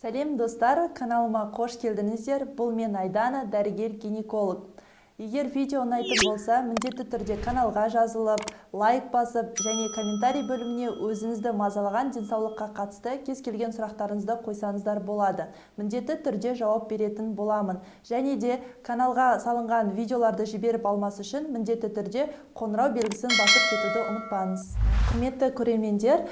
Сәлем достар, каналыма қош келдіңіздер. Бұл мен Айдана, дәрігер гинеколог. Егер видео ұнайтын болса, міндетті түрде каналға жазылып, лайк басып және комментарий бөліміне өзіңізді мазалаған денсаулыққа қатысты кез келген сұрақтарыңызды қойсаңыздар болады. Міндетті түрде жауап беретін боламын. Және де каналға салынған видеоларды жіберіп алмас үшін міндетті түрде қоңырау белгісін басып кетуді ұмытпаңыз. Құрметті көрермендер,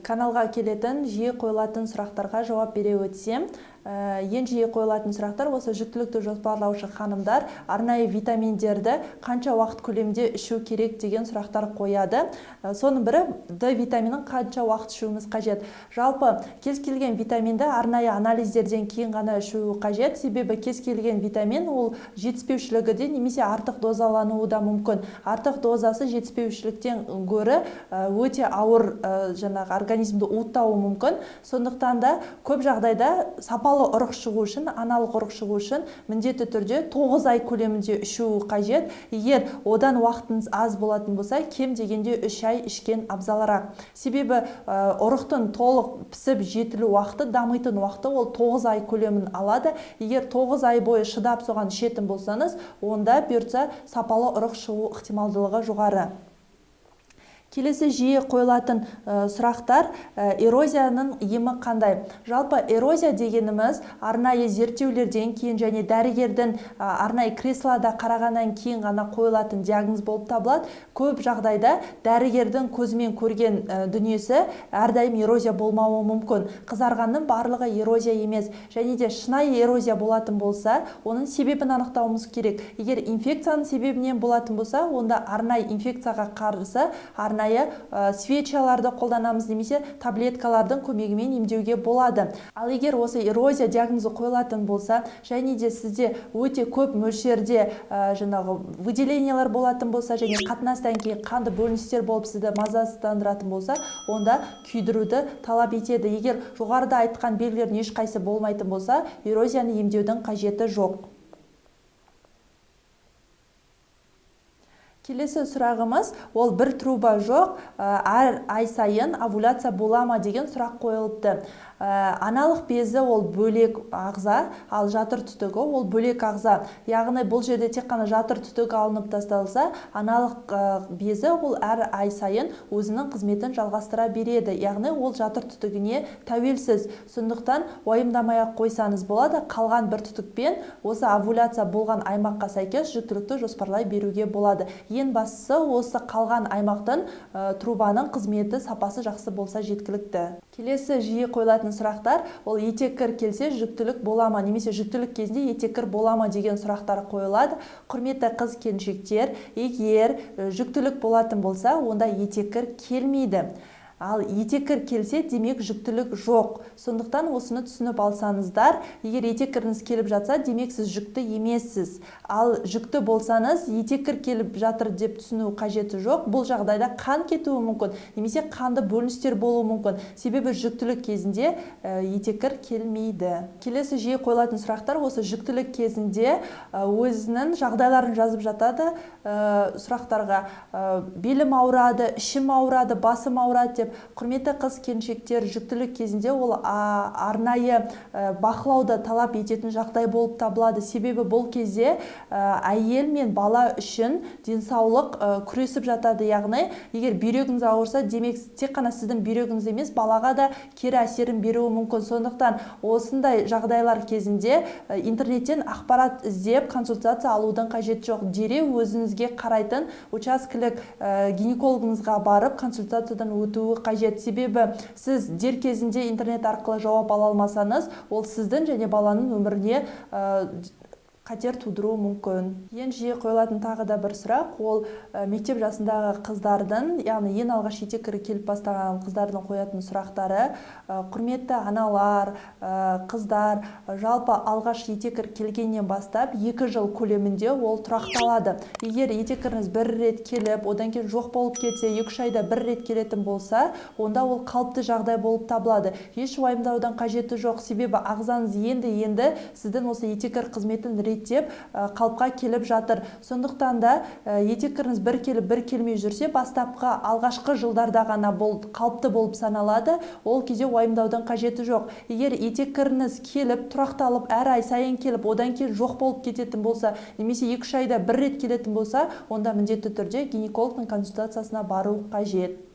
каналға келетін жиі қойылатын сұрақтарға жауап бере өтсем, ең жиі қойылатын сұрақтар осы жүктілікті жоспарлаушы ханымдар арнайы витаминдерді қанша уақыт көлемінде ішу керек деген сұрақтар қояды. Соның бірі Д витаминін қанша уақыт ішуіміз қажет. Жалпы кез келген витаминді арнайы анализдерден кейін ғана ішу қажет, себебі кез келген витамин ол жетіспеушілігі де немесе артық дозалануы да мүмкін. Артық дозасы жетіспеушіліктен гөрі өте ауыр жаңағы организмді уыттауы мүмкін. Сондықтан да көп жағдайда сапалы ұрық шығу үшін, аналық ұрық шығу үшін міндетті түрде 9 ай көлемінде ішу қажет. Егер одан уақытыңыз аз болатын болса, кем дегенде 3 ай ішкен абзалырақ. Себебі ұрықтың толық пісіп жетілу уақыты, дамитын уақыты ол 9 ай көлемін алады. Егер 9 ай бойы шыдап соған ішетін болсаңыз, онда бұйыртса сапалы ұрық шығу ықтималдылығы жоғары. Келесі жиі қойылатын сұрақтар, эрозияның емі қандай? Жалпы эрозия дегеніміз арнайы зерттеулерден кейін және дәрігердің арнайы креслода қарағаннан кейін ғана қойылатын диагноз болып табылады. Көп жағдайда дәрігердің көзімен көрген дүниесі әрдайым эрозия болмауы мүмкін. Қызарғанның барлығы эрозия емес. Және де шынайы эрозия болатын болса, оның себебін анықтауымыз керек. Егер инфекцияның себебінен болатын болса, онда арнайы инфекцияға қарсы арнайы свечаларды қолданамыз немесе таблеткалардың көмегімен емдеуге болады. Ал егер осы эрозия диагнозы қойылатын болса, және де сізде өте көп мөлшерде жаңағы выделениялар болатын болса, және қатынастан кейін қанды бөліністер болып сізді мазасыздандыратын болса, онда күйдіруді талап етеді. Егер жоғарыда айтқан белгілердің ешқайсысы болмайтын болса, эрозияны емдеудің қажеті жоқ. Келесі сұрағымыз, ол бір труба жоқ, әр ай сайын овуляция бола ма деген сұрақ қойылыпты. Аналық безі ол бөлек ағза, ал жатыр түтігі ол бөлек ағза. Яғни бұл жерде тек қана жатыр түтігі алынып тасталса, аналық безі ол әр ай сайын өзінің қызметін жалғастыра береді. Яғни ол жатыр түтігіне тәуелсіз. Сондықтан уайымдамай-ақ қойсаңыз болады, қалған бір түтікпен осы овуляция болған аймаққа сәйкес жүктілікті жоспарлай беруге болады. Ең бастысы осы қалған аймақтың трубаның қызметі сапасы жақсы болса жеткілікті. Келесі жиі қойылатын сұрақтар, ол етеккір келсе жүктілік бола ма немесе жүктілік кезінде етеккір бола ма деген сұрақтар қойылады. Құрметті қыз келіншектер, егер жүктілік болатын болса, онда етеккір келмейді. Ал етеккір келсе, демек жүктілік жоқ. Сондықтан осыны түсініп алсаңыздар, егер етеккіріңіз келіп жатса, демек сіз жүкті емессіз. Ал жүкті болсаңыз, етеккір келіп жатыр деп түсіну қажеті жоқ. Бұл жағдайда қан кетуі мүмкін, немесе қанды бөліністер болуы мүмкін. Себебі жүктілік кезінде етеккір келмейді. Келесі жиі қойылатын сұрақтар, осы жүктілік кезінде өзінің жағдайларын жазып жатады сұрақтарға. Белім ауырады, ішім ауырады, басым ауырады деп. Құрметті қыз келіншектер, жүктілік кезінде ол арнайы бақылауды талап ететін жағдай болып табылады. Себебі бұл кезде әйел мен бала үшін денсаулық күресіп жатады. Яғни егер бүйрегіңіз ауырса, демек тек қана сіздің бүйрегіңіз емес, балаға да кері әсерін беруі мүмкін. Сондықтан осындай жағдайлар кезінде интернеттен ақпарат іздеп консультация алудың қажеті жоқ. Дереу өзіңізге қарайтын учаскелік гинекологыңызға барып консультациядан өтуі қажет. Себебі сіз дер кезінде интернет арқылы жауап ала алмасаңыз, ол сіздің және баланың өміріне қатер тудыруы мүмкін. Ең жиі қойылатын тағы да бір сұрақ, ол мектеп жасындағы қыздардың, яғни ең алғаш етеккірі келіп бастаған қыздардың қоятын сұрақтары. Құрметті аналар, қыздар, жалпы алғаш етеккір келгеннен бастап 2 жыл көлемінде ол тұрақталады. Егер етеккіріңіз бір рет келіп, одан кейін жоқ болып кетсе, 2-3 айда бір рет келетін болса, онда ол қалыпты жағдай болып табылады. Еш уайымдаудың қажеті жоқ, себебі ағзаңыз енді-енді сіздің осы етеккір қызметін реттеп, қалыпқа келіп жатыр. Сондықтан да етеккіріңіз бір келіп, бір келмей жүрсе, бастапқы, алғашқы жылдарда ғана бұл қалыпты болып саналады. Ол кезде уайымдаудың қажеті жоқ. Егер етеккіріңіз келіп, тұрақталып, әр ай сайын келіп, одан кейін жоқ болып кететін болса немесе 2-3 айда бір рет келетін болса, онда міндетті түрде гинекологтың консультациясына бару қажет.